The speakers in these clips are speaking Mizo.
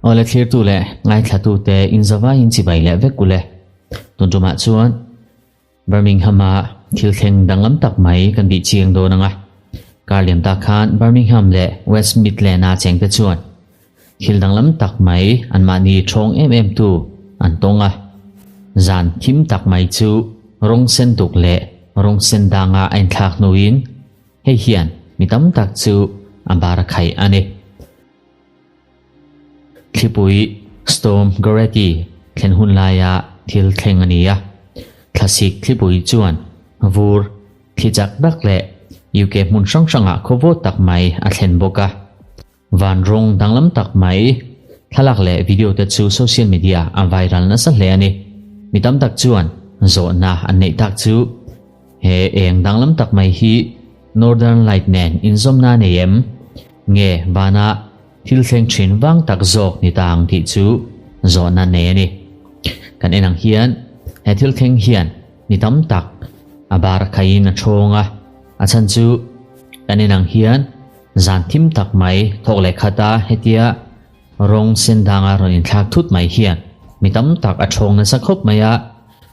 Awle thlirtu leh ngaithlatute inzavaiin chibai leh vek ule. Tun tumah chuan Birmingham-a thil thleng danglam tak mai kan bih chiang dawn ang a. Kar liam tak khan Birmingham leh West Midland-a chengte chuan thil danglam tak mai anmahni thawng em em tu an tawng a. Zan thim tak mai chu rawng sen duk leh rawng sen danga a inthlak hnuin hei hian mi tam tak chu a bar a khaih a ni. Thlipui Storm Goretti thlen hun laia thil thleng a ni a, thlasik thlipui chuan vur thli chak tak leh UK hmun hrang hrangah khaw vawt tak mai a thlen bawk a. Van rawng danglam tak mai thlalak leh video te chu social media a viral nasa hle a ni. Mi tam tak chuan zawhna an neih tak chu he eng danglam tak mai hi Northern Light nen inzawmna a nei em? Nge vanah thil thleng thin vang tak zawk ni ta ang tih chu zawhna nei a ni. Kan en ang hian he thil thleng hian ni tam tak a bar khaiin a thawng a, a chhan chu kan en ang hian zan thim tak mai thawk leh khata hetia rawng sen danga rawn inthlak thut mai hian mi tam tak a thawng nasa khawp mai a,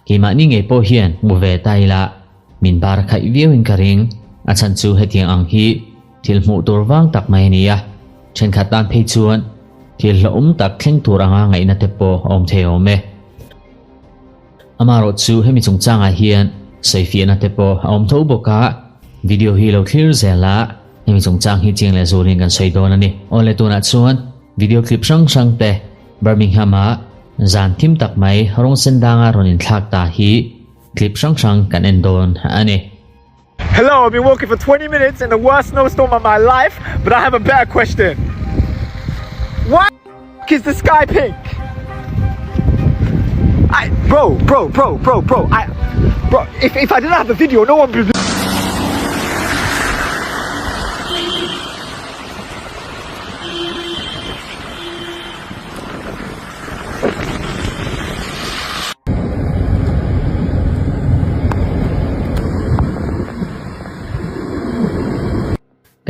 keimahni ngei pawh hian hmu ve ta ila min bar khaih viauin ka ring, a chhan chu hetiang ang hi Thil hmuh tur vang tak mai a ni a, thenkhat tan phei chuan thil hlauhawm tak thleng tur anga ngaihna te pawh a awm thei awm e. Amaherawh chu hemi chungchangah hian sawifiahna te pawh a awm tho bawk a, video hi lo thlir zel a, hemi chungchang hi chiang leh zualin kan sawi dawn a ni. Awle tunah chuan video clip hrang hrang te Birmingham-a zan thim tak mai rawng sen danga rawn inthlak ta hi clip hrang hrang kan en dawn a ni. Hello, I've been walking for 20 minutes in the worst snowstorm of my life, but I have a better question. Why is the sky pink? I, bro, bro, bro, bro, bro, I, bro, if, if I didn't have the video, no one would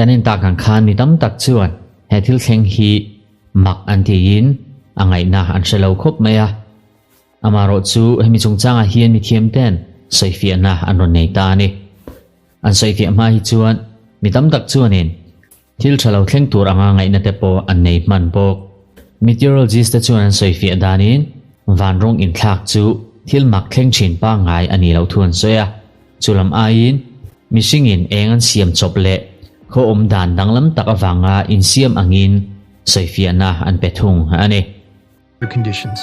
Kan en tak ang khan mi tam tak chuan he thil thleng hi mak an tiin a ngaihna an hre lo khawp mai a. Amaherawh chu hemi chungchangah hian mithiam ten sawifiahna an rawn nei ta a ni. An sawifiah hma hi chuan mi tam tak chuanin Thil tha lo thleng tur anga ngaihna te pawh an nei hman bawk. Meteorologist te chuan an sawifiah danin van rawng inthlak chu thil mak thleng thin pangngai a nih loh thu an sawi a. Chu lam aiin mihringin eng an siam chawp leh khaw awm dan danglam tak avanga insiam angin sawifiahna an pe thung a ni. conditions.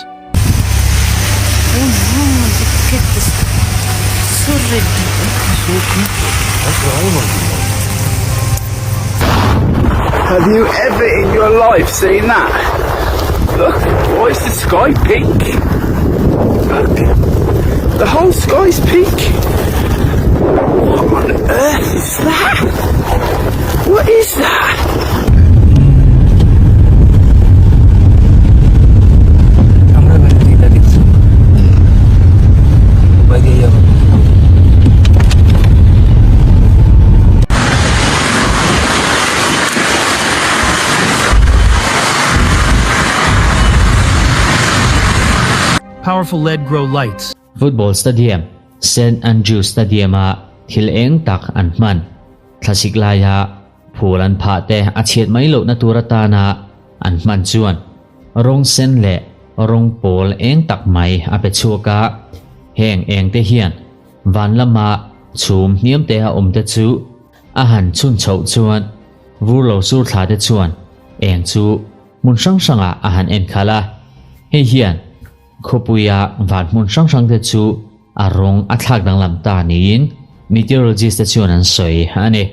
Have you ever in your life seen that? Look, why is the sky pink? Look, the whole sky's pink. What on earth is that? What is that? Powerful LED grow lights. Football stadium, St Andrews Stadium-a thil eng tak an hman. Thlasik laia phul an phah te a chhiat mai lohna tur atana an hman chuan rawng sen leh rawng pawl eng tak mai a pe chhuak a, heng eng te hian van lama chhum hniam te a awm te chu a han chhun chhoh chuan vur lo sur thla te chuan eng chu hmun hrang hrangah a han en khalh a, hei hian khawpuia van hmun hrang hrang te chu A rawng a thlak danglam ta niin meteorologist te chuan an sawi a ni.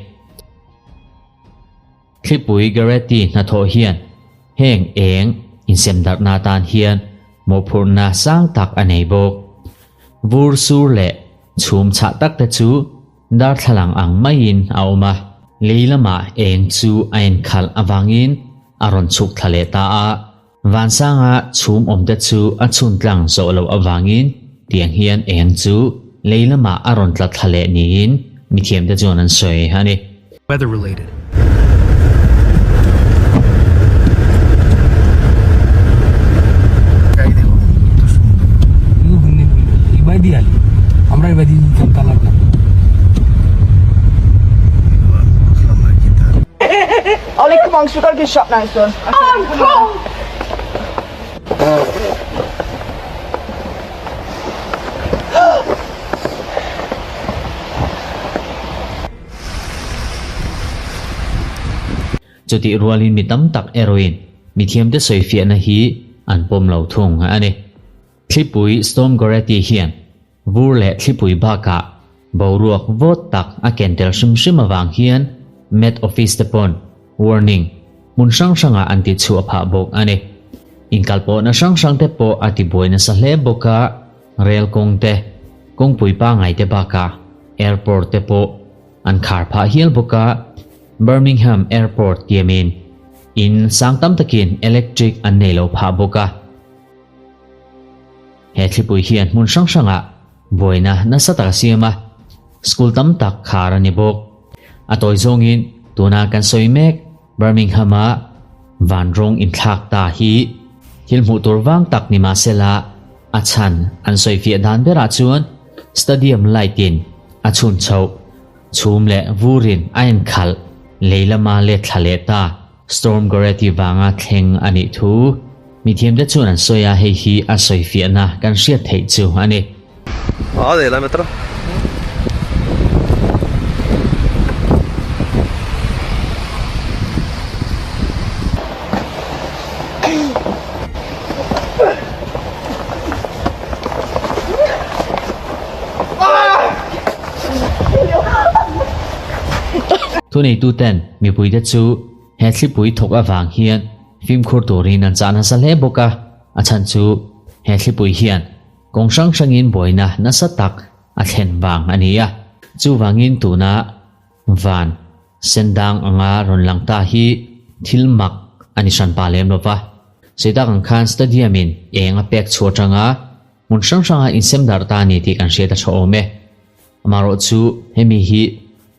Thlipui Goretti hnathawh hian heng eng insemdarhna atan hian mawhphurhna sang tak a nei bawk. Vur sur leh chhum chhah tak te chu darthlalang ang maiin a awm a, lei lamah eng chu a enkhalh avangin a rawn chhuk thla leh ta a. Vansanga chhum awmte chu a chhun tlang zawh loh avangin tiang hian eng chu lei lamah a rawn tla thla leh niin mithiamte chuan an sawi a ni. Weather related. আমরাই দিয়ে আলি আমরাই বাদি দিতাম তা লাগলাম। Ollie, come on, 'cause we've got to get shot now, son. I'm cold. Chutih rualin mi tam tak erawhin mithiamte sawifiahna hi an pawm lo thung a ni. Thlipui Storm Goretti hian vur leh thlipui bakah boruak vawt tak a ken tel hrim hrim avang hian Met Office te pawn warning hmun hrang hrangah an ti chhuah phah bawk a ni. Inkalpawhna hrang hrang te pawh a tibuai nasa hle bawk a, rel kawng te, kawngpui pangai te bakah airport te pawh an khar phah hial bawk a, Birmingham Airport tiamin in sang tam takin electric an nei lo phah bawk a. He thlipui hian hmun hrang hrangah buaina nasa tak a siam a, school tam tak khar a ni bawk. A tawi zawngin tuna kan sawi mek Birmingham-a van rawng inthlak ta hi thil hmuh tur vang tak ni mahsela a chhan an sawifiah dan berah chuan stadium light-in a chhun chhoh chhum leh vurin a enkhalh lei lama let thla leh ta. Storm Goretti vanga thleng a nih thu mithiamte chuan an sawi a, hei hi a sawifiahna kan hriat theih chu a ni. Thuneituten mipuite chu He thlipui thawk avang hian fimkhur turin an chah nasa hle bawk a, a chhan chu he thlipui hian kawng hrang hrangin buaina nasa tak a thlen vang a ni a. Chuvangin tuna van sendang anga rawn lang ta hi thil mak a ni hran pa lem lo va. Sawitak ang khan stadium-in eng a pek chhuah atanga hmun hrang hranga insem darh ta a ni tih kan hriat a tha awm e. Amaherawh chu hemi hi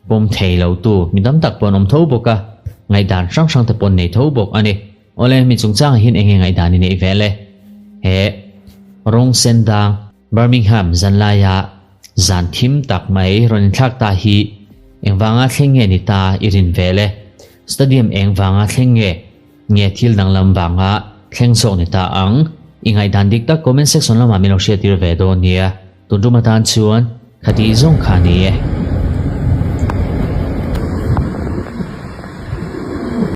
pawm thei lo tu mi tam tak pawh an awm tho bawk a, ngaihdan hrang hrang te pawh an nei tho bawk a ni. Awle, mi chungchangah hian eng nge ngaihdan i neih ve le? He rawng sen dang Birmingham zanlaia zan thim tak mai rawn inthlak ta hi engvanga thleng nge ni ta i rin ve le? Stadium eng vanga thleng nge? Nge thil danglam vanga thleng zawk ni ta ang? I ngaihdan dik tak comment section lamah min lo hriattir ve dawn nia. Tun tum atan chuan khati zawng kha ni e.